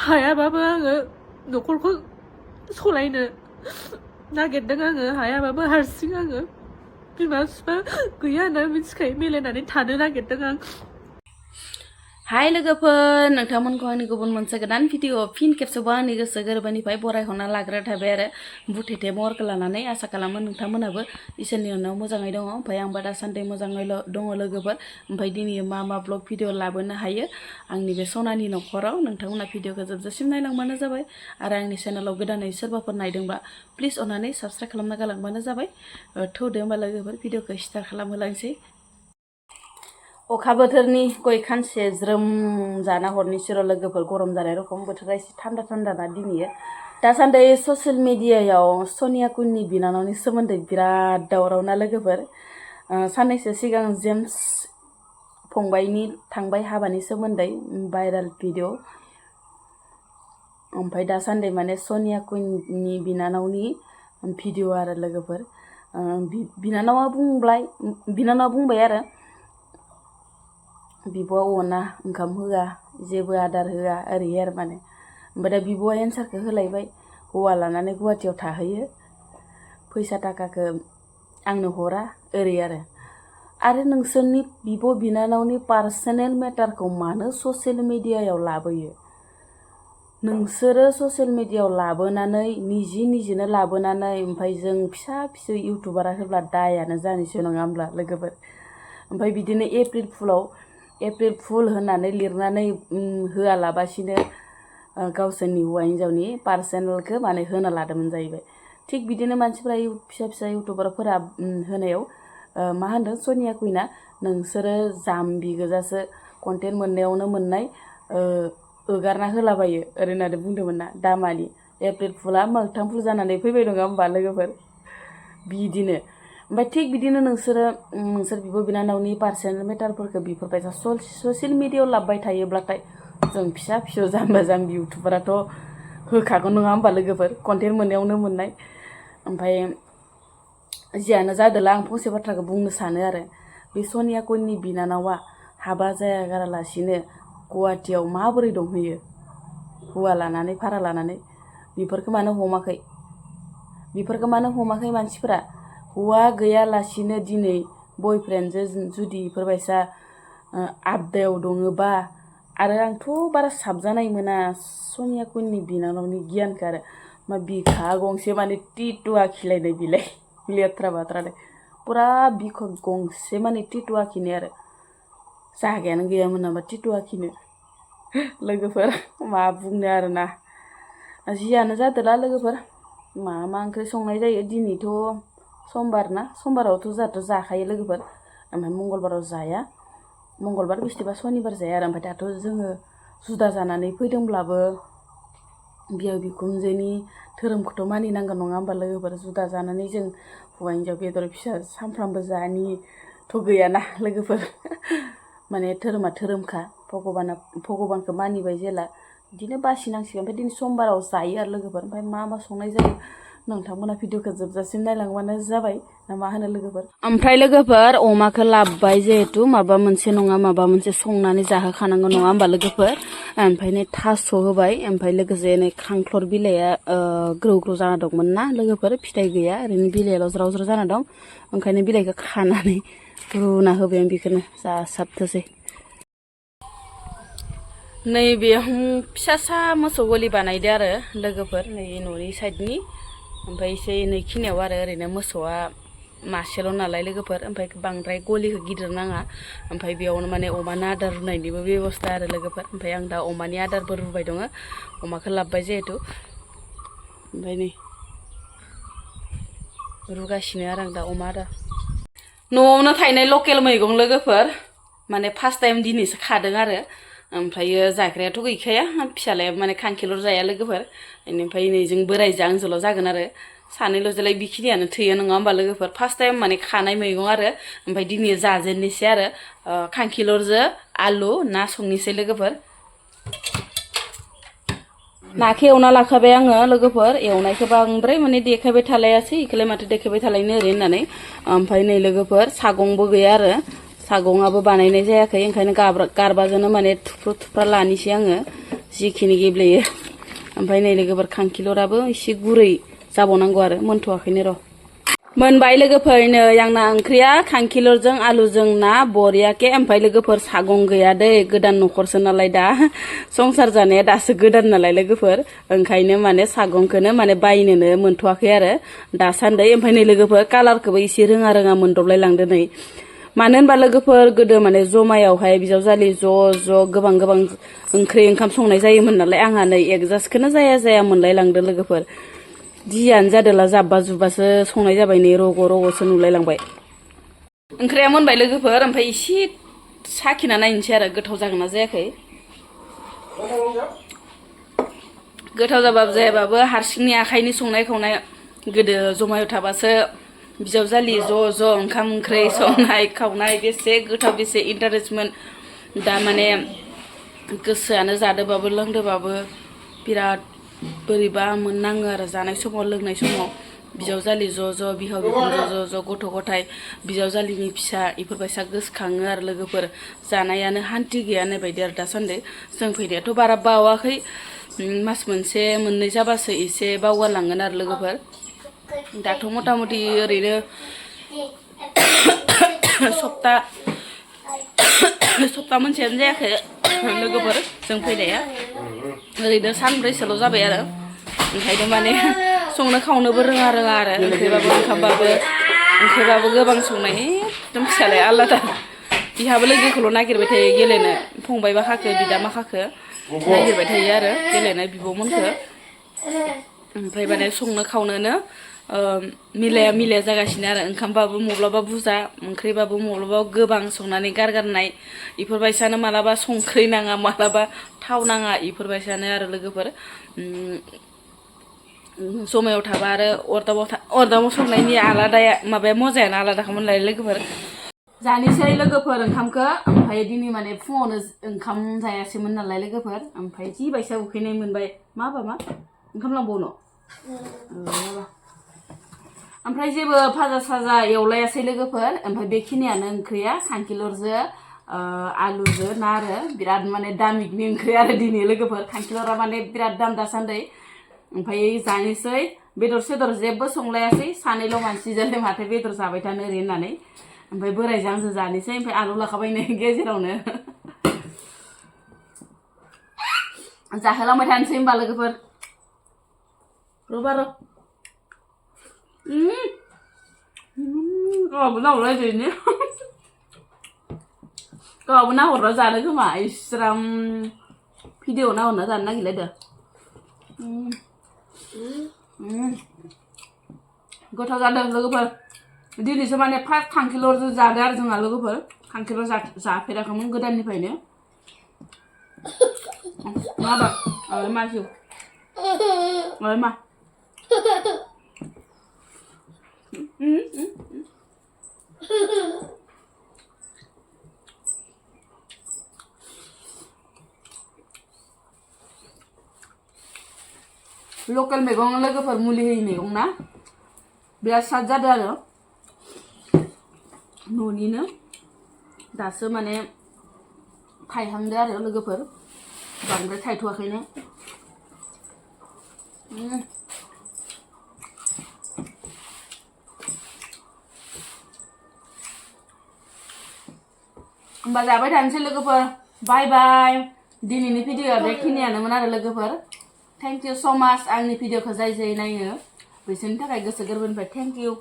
हायाबाबो आङो न'खरखौ सलायनो नागिरदों आङो हायाबाबो हारसिं आङो बिमा बिफा गैया होनना मिथिखायो मिलायनानै थानो नागिरदों आं हाय लोगोफोर नोंथांमोनखौ आंनि गुबुन मोनसे गोदान भिडिअ फिन खेबसेबाव आंनि गोसो गोरबोनिफ्राय बरायहरना लाग्रा थाबाय आरो बुथेथे महरखौ लानानै आसा खालामो नोंथांमोनाबो इसोरनि अननायाव मोजाङै दङ ओमफ्राय आंबो दासान्दि मोजाङै दङ लोगोफोर ओमफ्राय दिनै मा ब्लग भिडिअ लाबोनो हायो आंनि बे सनानि न'खराव नोंथांमोना भिडिअखौ जोबजासिम नायलांबानो जाबाय आरो आंनि चेनेलाव गोदानै सोरबाफोर नायदोंबा प्लिज अननानै साबस्क्राइब खालामना गालांबानो जाबाय थौदो होमबा लोगोफोर भिडिअखौ स्टार्ट खालामहोलांसै अखा बोथोरनि गय खानसे ज्रोम जाना हरनिसोर लोगोफोर गरम जानाय रखम बोथोरा एसे थान्दा थान्दा ना दिनै दासान्दि ससियेल मिडियायाव सनिया कुइननि बिनानावनि सोमोन्दै बिराद दावराव ना लोगोफोर साननैसो सिगां जेम्स फंबायनि थांबाय हाबानि सोमोन्दै भाइराल भिडिअ ओमफ्राय दासान्दि माने सनिया कुइननि बिनानावनि भिडिअ आरो लोगोफोर बिनानावा बुंबाय आरो बिब'आ अना ओंखाम होआ जेबो आदार होआ ओरै आरो माने ओमफ्राय दा बिब'आ एन्सारखौ होलायबाय हौवा लानानै गुवाहाटियाव थाहैयो फैसा थाखाखौ आंनो हरा ओरै आरो नोंसोरनि बिब' बिनानावनि पार्सनेल मेटारखौ मानो ससियेल मिडियायाव लाबोयो नोंसोरो ससियेल मिडियायाव लाबोनानै निजेनो लाबोनानै ओमफ्राय जों फिसा फिसौ इउटुबारा होब्ला दायानो जानोसै नङा होमब्ला लोगोफोर ओमफ्राय बिदिनो एप्रिल फुल होननानै लिरनानै होआलाबासिनो गावसोरनि हौवा हिन्जावनि पार्सनेलखौ माने होना लादोंमोन जाहैबाय थिग बिदिनो मानसिफ्रा फिसा इउटुबारफोरा होनायाव मा होनदों सनिया कुइना नोंसोरो जाम्बि गोजासो कन्टेन्ट मोननायावनो मोननाय ओगारना होलाबायो ओरै होननानै बुंदोंमोन ना दामानि एप्रिल फुला मोगथां फुल जानानै फैबाय नङा होमबा लोगोफोर बिदिनो ओमफ्राय थिग बिदिनो नोंसोर बिब' बिनानावनि पार्सनेल मेटारफोरखौ बेफोरबायसा ससियेल मिडियायाव लाबोबाय थायोब्लाथाय जों फिसा फिसौ जाम्बा जाम्बि इउटुबाराथ' होखागोन नङा होमबा लोगोफोर कन्टेन्ट मोननायावनो मोननाय ओमफ्राय जियानो जादोला आं फंसे बाथ्राखौ बुंनो सानो आरो बे सनिया कुइननि बिनानावा हाबा जायागारालासिनो गुवाहाटियाव माबोरै दंहैयो हौवा लानानै भारा लानानै बेफोरखौ मानो हमाखै मानसिफोरा हौवा गैयालासिनो दिनै बयफ्रेन्डजों जुदि बेफोरबायसा आबदायाव दङोबा आरो आंथ' बारा साबजानाय मोना सनिया कुइननि बिनानावनि गियानखौ आरो मा बिखा गंसे माने टिटु आखिलायनाय बिलाय लेथ्रा बाथ्रालाय पुरा बिखा गंसे माने टिटु आखिनाय आरो जागायानो गैयामोन नामा टिटु आखिनो लोगोफोर मा बुंनो आरोना जियानो जादोला लोगोफोर मा ओंख्रि संनाय जायो दिनैथ' समबार ना समबारावथ' जोंहाथ' जाखायो लोगोफोर ओमफ्राय मंगलबाराव जाया मंगलबार बिस्थिबार सनिबार जाया आरो ओमफ्राय दाथ' जोङो जुदा जानानै फैदोंब्लाबो बिहाव बिखुनजोनि धोरोमखौथ' मानिनांगोन नङा होमबा लोगोफोर जुदा जानानै जों हौवा हिन्जाव बेदर फिसा सानफ्रामबो जानिथ' गैयाना लोगोफोर माने धोरोमा धोरोमखा भगबानखौ मानिबाय जेला बिदिनो बासिनांसिगोन ओमफ्राय दिनै समबाराव जायो आरो लोगोफोर ओमफ्राय मा संनाय जायो नोंथांमोना भिडिअखौ जोबजासिम नायलांबानो जाबाय ना मा होनो लोगोफोर ओमफ्राय लोगोफोर अमाखौ लाबोबाय जिहेथु माबा मोनसे नङा माबा मोनसे संनानै जाहोखानांगौ नङा होमबा लोगोफोर ओमफ्राय नै थास' होबाय ओमफ्राय लोगोसे नै खांख्लर बिलाइया ग्रौ जाना दंमोन ना लोगोफोर फिथाइ गैया ओरैनो बिलाइयाल' ज्राव जाना दं ओंखायनो बिलाइखौ खानानै रुना होबाय आं बेखौनो जासाबथोसै नैबे फिसासा मोसौ गलि बानायदो आरो लोगोफोर नै न'नि साइडनि ओमफ्राय एसे नैखिनियाव आरो ओरैनो मोसौआ मासेल' नालाय लोगोफोर ओमफ्राय बांद्राय गलिखौ गिदिर नाङा ओमफ्राय बेयावनो माने अमानो आदार रुनायनिबो बेबस्था आरो लोगोफोर ओमफ्राय आं दा अमानि आदारबो रुबाय दङ अमाखौ लाबोबाय जिहेथु ओमफ्राय नै रुगासिनो आरो आं दा अमा आदार न'आवनो थायनाय लकेल मैगं लोगोफोर माने फार्स्ट टाइम दिनैसो खादों आरो ओमफ्रायो जाग्रायाथ' गैखाया फिसालाया माने खांखिलर जाया लोगोफोर बेनिफ्राय नै जों बोरायजों आंजोल' जागोन आरो सानैल'जोंलाय बेखिनियानो थैयो नङा होमबा लोगोफोर फार्स्ट टाइम माने खानाय मैगं आरो ओमफ्राय दिनै जाजेननोसै आरो खांखिलरजों आलु ना संनोसै लोगोफोर नाखौ एवना लाखाबाय आङो लोगोफोर एवनायखौ बांद्राय माने देखायबाय थालायासै इखौलाय माथो देखायबाय थालायनो ओरै होननानै ओमफ्राय नै लोगोफोर सागंबो गैया आरो सागंआबो बानायनाय जायाखै ओंखायनो गारबाजोंनो माने थुफ्रा लानोसै आङो जिखिनि गेब्लेयो ओमफ्राय नै लोगोफोर खांखिलराबो एसे गुरै जाबावनांगौ आरो मोनथ'वाखैनो र' मोनबाय लोगोफोर नै आंना ओंख्रिया खांखिलरजों आलुजों ना बरियाके ओमफ्राय लोगोफोर सागं गैया दै गोदान न'खरसो नालाय दा संसार जानाया दासो गोदान नालाय लोगोफोर ओंखायनो माने सागंखौनो माने बायनोनो मोनथ'वाखै आरो दासान्दै ओमफ्राय नै लोगोफोर कालारखौबो एसे रोङा मोनदबलाय लांदो नै मानो होनबा लोगोफोर गोदो माने जमायावहाय बिजावजालि ज' गोबां ओंख्रि ओंखाम संनाय जायोमोन नालाय आंहा नै एडजास्टखौनो जाया मोनलाय लांदो लोगोफोर जियानो जादोला जाब्बा जुब्बासो संनाय जाबाय नै रग'सो नुलाय लांबाय ओंख्रिया मोनबाय लोगोफोर ओमफ्राय एसे साखिना नायनोसै आरो गोथाव जागोन ना जायाखै गोथाव जाबाबो जायाबाबो हारसिंनि आखाइनि संनाय खावनाय गोदो जमायाव थाबासो बिजावजालि ज' ओंखाम ओंख्रि संनाय खावनाय बेसे गोथाव बेसे इन्टारेस्टमोन दा माने गोसोआनो जादोबाबो लोंदोबाबो बिराद बोरैबा मोननाङो आरो जानाय समाव लोंनाय समाव बिजावजालि ज' बिहाव बिखुनजो ज' गथ' गथाय बिजावजालिनि फिसा इफोरबायसा गोसोखाङो आरो लोगोफोर जानायानो हान्थि गैया होननाय बायदि आरो दासान्दि जों फैनायाथ' बारा बावाखै मास मोनसे मोननै जाबासो एसे बावगारलांगोन आरो लोगोफोर दाथ' मथा मथि ओरैनो सप्ता मोनसेयानो जायाखै लोगोफोर जों फैनाया ओरैनो सानब्रैसोल' जाबाय आरो ओंखायनो माने संनो खावनोबो रोङा आरो ओंख्रिबाबो ओंख्रिबाबो गोबां संनाय एकदम फिसालाय आलादा बिहाबो लोगोखौल' नागिरबाय थायो गेलेनो फंबाय माखाखो बिदा माखाखो नागिरबाय थायो आरो गेलेनाय बिब'मोनखो ओमफ्राय माने संनो खावनोनो मिलाया जागासिनो आरो ओंखामबाबो मब्लाबा बुरजा ओंख्रिबाबो मब्लाबा गोबां संनानै गारनाय इफोरबायसानो मालाबा संख्रि नाङा मालाबा थाव नाङा इफोरबायसानो आरो लोगोफोर जमायाव थाबा आरो अरदाबाव संनायनि आलादाया माबाया मजायानो आलादाखामोन लाय लोगोफोर जानोसै लोगोफोर ओंखामखौ ओमफ्राय दिनै माने फुङावनो ओंखाम जायासैमोन नालाय लोगोफोर ओमफ्राय जि बायसा उखैनाय मोनबाय मा ओंखाम लांबावनो ओमफ्राय जेबो भाजा साजा एवलायासै लोगोफोर ओमफ्राय बेखिनियानो ओंख्रिया खांखिलरजों आलुजों ना आरो बिराद माने दामिकनि ओंख्रि आरो दिनै लोगोफोर खांखिलरा माने बिराद दाम दासान्दै ओमफ्राय जानोसै बेदर सेदर जेबो संलायासै सानैल' मानसि जालाय माथो बेदर जाबाय थानो ओरै होननानै ओमफ्राय बोरायजों आंजों जानोसै ओमफ्राय आलु लाखाबाय नै गेजेरावनो जाहोलांबाय थानोसै होमबा लोगोफोर र' गावबो नाहरलायदोनि गावबो नाहरना जानो खोमा इस्राम भिडिअ नाहरना जानो नागिरलायदो गोथाव जादों लोगोफोर दिनैसो माने फार्स्ट खांखिलरजों जादों आरो जोंहा लोगोफोर खांखिलर जाफेराखैमोन गोदाननिफ्रायनो माबा मासिव मा लकेल मैगं लोगोफोर मुलि होयि मैगं ना बिराद साद जादों आरो न'निनो दासो माने थायहांदो आरो लोगोफोर बांद्राय थायथ'वाखैनो होमबा जाबाय थानोसै लोगोफोर बाय बाय दिनैनि भिडिअआ बेखिनियानोमोन आरो लोगोफोर थेंक इउ स' माच आंनि भिडिअखौ जाय नायो बिसोरनि थाखाय गोसो गोरबोनिफ्राय थेंक इउ